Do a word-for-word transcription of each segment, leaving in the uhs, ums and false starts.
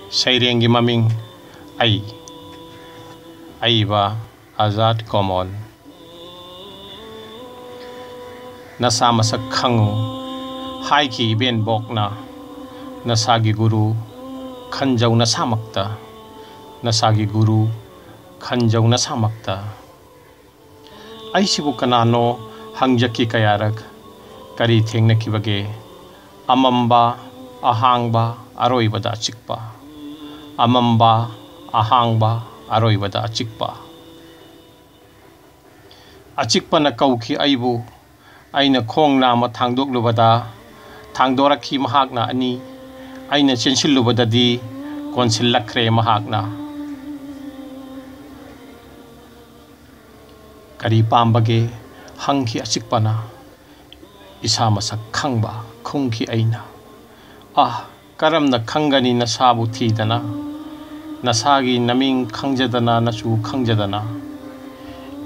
ꯁꯩꯔꯦꯡꯒꯤ ꯃꯃꯤꯡ ꯑꯩ꯫ ꯑꯏꯕ ꯑꯖꯥꯗ ꯀꯣꯃꯣꯟ꯫ ꯅꯁꯥ ꯃꯁꯛ ꯈꯪꯉꯨ ꯍꯥꯏꯈꯤ ꯏꯕꯦꯟꯕꯣꯛꯅ꯫ ꯅꯁꯥꯒꯤ ꯒꯨꯔꯨ ꯈꯟꯖꯧ ꯅꯁꯥꯃꯛꯇ꯫ ꯅꯁꯥꯒꯤ ꯒꯨꯔꯨ ꯈꯟꯖꯧ ꯅꯁꯥꯃꯛꯇ꯫ ꯑꯩꯁꯤꯕꯨ ꯀꯅꯥꯅꯣ ꯍꯪꯖꯈꯤ ꯀꯌꯥꯔꯛ꯫ ꯀꯔꯤ ꯊꯦꯡꯅꯈꯤꯕꯒꯦ? ꯑꯃꯝꯕ, ꯑꯍꯥꯡꯕ, ꯑꯔꯣꯏꯕꯗ ꯑꯆꯤꯛꯄ꯫ ꯑꯃꯝꯕ, ꯑꯍꯥꯡꯕ, ꯑꯔꯣꯏꯕꯗ ꯑꯆꯤꯛꯄ꯫ ꯑꯆꯤꯛꯄꯅ ꯀꯧꯈꯤ ꯑꯩꯕꯨ꯫ ꯑꯩꯅ ꯈꯣꯡ ꯅꯥꯝꯃ ꯊꯥꯡꯗꯣꯛꯂꯨꯕꯗ, ꯊꯥꯡꯗꯣꯔꯛꯈꯤ ꯃꯍꯥꯛꯅ ꯑꯅꯤ꯫ ꯑꯩꯅ ꯆꯦꯟꯁꯤꯜꯂꯨꯕꯗꯗꯤ, ꯀꯣꯟꯁꯤꯜꯂꯛꯈ꯭ꯔꯦ ꯃꯍꯥꯛꯅ꯫ "ꯀꯔꯤ ꯄꯥꯝꯕꯒꯦ?" ꯍꯪꯈꯤ ꯑꯆꯤꯛꯄꯅ꯫ "ꯏꯁꯥ ꯃꯁꯛ ꯈꯪꯕ," ꯈꯨꯝꯈꯤ ꯑꯩꯅ꯫ "ꯑꯥ, ꯀꯔꯝꯅ ꯈꯪꯒꯅꯤ ꯅꯁꯥꯕꯨ ꯊꯤꯗꯅ? ꯅꯁꯥꯒꯤ ꯅꯃꯤꯡ ꯈꯪꯖꯗꯅ, ꯅꯆꯨ ꯈꯪꯖꯗꯅ?"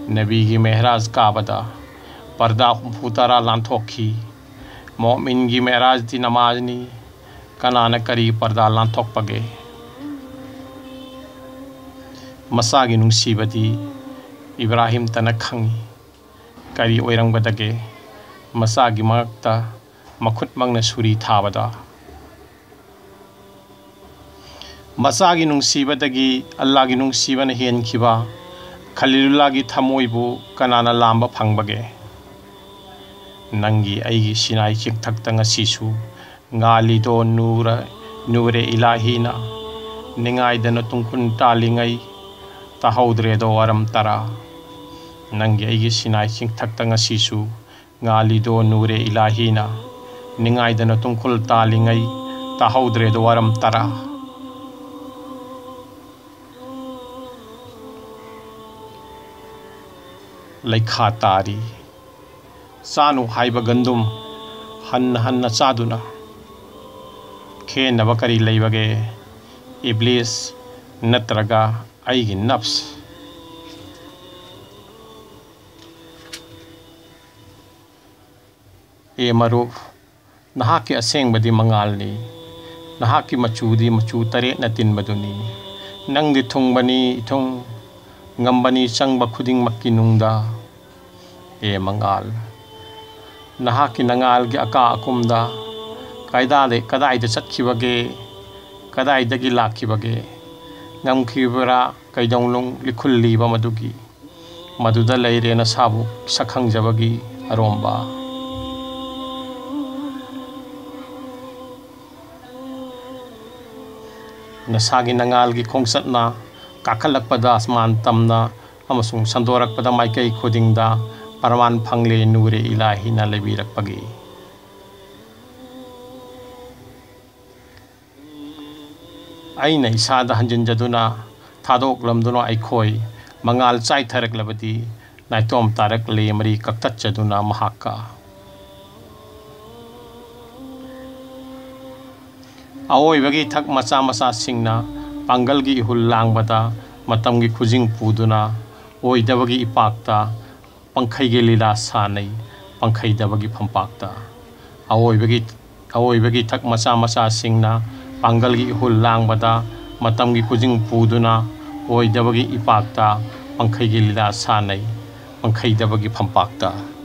ꯅꯕꯤꯒꯤ ꯃꯦꯍꯔꯥꯖ ꯀꯥꯕꯗ ꯄꯔꯗꯥ ꯍꯨꯝꯐꯨ ꯇꯔꯥ ꯂꯥꯟꯊꯣꯛꯈꯤ꯫ ꯃꯣꯃꯤꯟꯒꯤ ꯃꯦꯍꯔꯥꯖꯗꯤ ꯅꯃꯥꯖꯅꯤ꯫ ꯀꯅꯥꯅ ꯀꯔꯤ ꯄꯔꯗꯥ ꯂꯥꯟꯊꯣꯛꯄꯒꯦ? ꯃꯁꯥꯒꯤ ꯅꯨꯡꯁꯤꯕꯗꯤ ꯏꯕ꯭ꯔꯥꯍꯤꯝꯇꯅ ꯈꯪꯏ꯫ ꯀꯔꯤ ꯑꯣꯏꯔꯝꯒꯗꯒꯦ? ꯃꯁꯥꯒꯤ ꯃꯉꯛꯇ ꯃꯈꯨꯠꯃꯛꯅ ꯁꯨꯔꯤ ꯊꯥꯕꯗ꯫ ꯃꯁꯥꯒꯤ ꯅꯨꯡꯁꯤꯕꯗꯒꯤ ꯑꯜꯂꯥꯒꯤ ꯅꯨꯡꯁꯤꯕꯅ ꯍꯦꯟꯈꯤꯕ ꯈꯂꯤꯂꯨꯜꯂꯥꯒꯤ ꯊꯃꯣꯏꯕꯨ ꯀꯅꯥꯅ ꯂꯥꯝꯕ ꯐꯪꯕꯒꯦ? ꯅꯪꯒꯤ ꯑꯩꯒꯤ ꯁꯤꯅꯥꯏ ꯆꯤꯡꯊꯛꯇ ꯉꯁꯤꯁꯨ ꯉꯥꯜꯂꯤꯗꯣ ꯅꯨꯔ, ꯅꯨꯔꯦ ꯏꯂꯥꯍꯤꯅ꯫ ꯅꯤꯡꯉꯥꯏꯗꯅ ꯇꯨꯡꯈꯨꯜ ꯇꯥꯜꯂꯤꯉꯩ ꯇꯥꯍꯧꯗ꯭ꯔꯦꯗꯣ ꯋꯥꯔꯝ ꯇꯔꯥ꯫ ꯅꯪꯒꯤ ꯑꯩꯒꯤ ꯁꯤꯅꯥꯏ ꯆꯤꯡꯊꯛꯇ ꯉꯁꯤꯁꯨ ꯉꯥꯜꯂꯤꯗꯣ ꯅꯨꯔꯦ ꯏꯂꯥꯍꯤꯅ꯫ ꯅꯤꯡꯉꯥꯏꯗꯅ ꯇꯨꯡꯈꯨꯜ ꯇꯥꯜꯂꯤꯉꯩ ꯇꯥꯍꯧꯗ꯭ꯔꯦꯗꯣ ꯋꯥꯔꯝ ꯇꯔꯥ꯫ ꯂꯩꯈꯥ ꯇꯥꯔꯤ꯫ ꯆꯥꯅꯨ ꯍꯥꯏꯕ ꯒꯟꯗꯨꯝ ꯍꯟꯅ ꯍꯟꯅ ꯆꯥꯗꯨꯅ꯫ ꯈꯦꯟꯅꯕ ꯀꯔꯤ ꯂꯩꯕꯒꯦ? ꯏꯕ꯭ꯂꯤꯁ ꯅꯠꯇ꯭ꯔꯒ ꯑꯩꯒꯤ ꯅꯐꯁ? ꯑꯦ ꯃꯔꯨꯞ, ꯅꯍꯥꯛꯀꯤ ꯑꯁꯦꯡꯕꯗꯤ ꯃꯉꯥꯜꯅꯤ꯫ ꯅꯍꯥꯛꯀꯤ ꯃꯆꯨꯗꯤ ꯃꯆꯨ ꯇꯔꯦꯠꯅ ꯇꯤꯟꯕꯗꯨꯅꯤ꯫ ꯅꯪꯗꯤ ꯊꯨꯡꯕꯅꯤ ꯏꯊꯨꯡ, ꯉꯝꯕꯅꯤ ꯆꯪꯕ ꯈꯨꯗꯤꯡꯃꯛꯀꯤ ꯅꯨꯡꯗ꯫ ꯑꯦ ꯃꯉꯥꯜ, ꯅꯍꯥꯛꯀꯤ ꯅꯉꯥꯜꯒꯤ ꯑꯀꯥ ꯑꯀꯨꯝꯗ ꯀꯥꯏꯗꯥꯗ-, ꯀꯗꯥꯏꯗ ꯆꯠꯈꯤꯕꯒꯦ? ꯀꯗꯥꯏꯗꯒꯤ ꯂꯥꯛꯈꯤꯕꯒꯦ? ꯉꯝꯈꯤꯕꯔꯥ ꯀꯩꯗꯧꯅꯨꯡ ꯂꯤꯈꯨꯜꯂꯤꯕ ꯃꯗꯨꯒꯤ? ꯃꯗꯨꯗ ꯂꯩꯔꯦ ꯅꯁꯥꯕꯨ ꯁꯛ ꯈꯪꯖꯕꯒꯤ ꯑꯔꯣꯝꯕ꯫ ꯅꯁꯥꯒꯤ ꯅꯉꯥꯜꯒꯤ ꯈꯣꯡꯆꯠꯅ ꯀꯥꯈꯠꯂꯛꯄꯗ ꯑꯁꯃꯥꯟ ꯇꯝꯅ ꯑꯃꯁꯨꯡ ꯁꯟꯗꯣꯔꯛꯄꯗ ꯃꯥꯏꯀꯩ ꯈꯨꯗꯤꯡꯗ ꯄ꯭ꯔꯃꯥꯟ ꯐꯪꯂꯦ ꯅꯨꯔꯦ ꯏꯂꯥꯍꯤꯅ ꯂꯩꯕꯤꯔꯛꯄꯒꯤ꯫ ꯑꯩꯅ ꯏꯁꯥꯗ ꯍꯟꯖꯤꯟꯖꯗꯨꯅ ꯊꯥꯗꯣꯛꯂꯝꯗꯨꯅ ꯑꯩꯈꯣꯏ ꯃꯉꯥꯜ ꯆꯥꯏꯊꯔꯛꯂꯕꯗꯤ ꯅꯥꯏꯇꯣꯝ ꯇꯥꯔꯛꯂꯦ ꯃꯔꯤ ꯀꯛꯇꯠꯆꯗꯨꯅ ꯃꯍꯥꯛꯀ꯫ ꯑꯋꯣꯏꯕꯒꯤ ꯊꯛ ꯃꯆꯥ ꯃꯆꯥꯁꯤꯡꯅ ꯄꯥꯡꯒꯜꯒꯤ ꯏꯍꯨꯜ ꯂꯥꯡꯕꯗ ꯃꯇꯝꯒꯤ ꯈꯨꯖꯤꯡ ꯄꯨꯗꯨꯅ ꯑꯣꯏꯗꯕꯒꯤ ꯏꯄꯥꯛꯇ ꯄꯪꯈꯩꯒꯤ ꯂꯤꯂꯥ ꯁꯥꯟꯅꯩ, ꯄꯪꯈꯩꯗꯕꯒꯤ ꯐꯝꯄꯥꯛꯇ꯫ ꯑꯋꯣꯏꯕꯒꯤ, ꯑꯋꯣꯏꯕꯒꯤ ꯊꯛ ꯃꯆꯥ ꯃꯆꯥꯁꯤꯡꯅ ꯄꯥꯡꯒꯜꯒꯤ ꯏꯍꯨꯜ ꯂꯥꯡꯕꯗ ꯃꯇꯝꯒꯤ ꯈꯨꯖꯤꯡ ꯄꯨꯗꯨꯅ ꯑꯣꯏꯗꯕꯒꯤ ꯏꯄꯥꯛꯇ ꯄꯪꯈꯩꯒꯤ ꯂꯤꯂꯥ ꯁꯥꯟꯅꯩ, ꯄꯪꯈꯩꯗꯕꯒꯤ ꯐꯝꯄꯥꯛꯇ꯫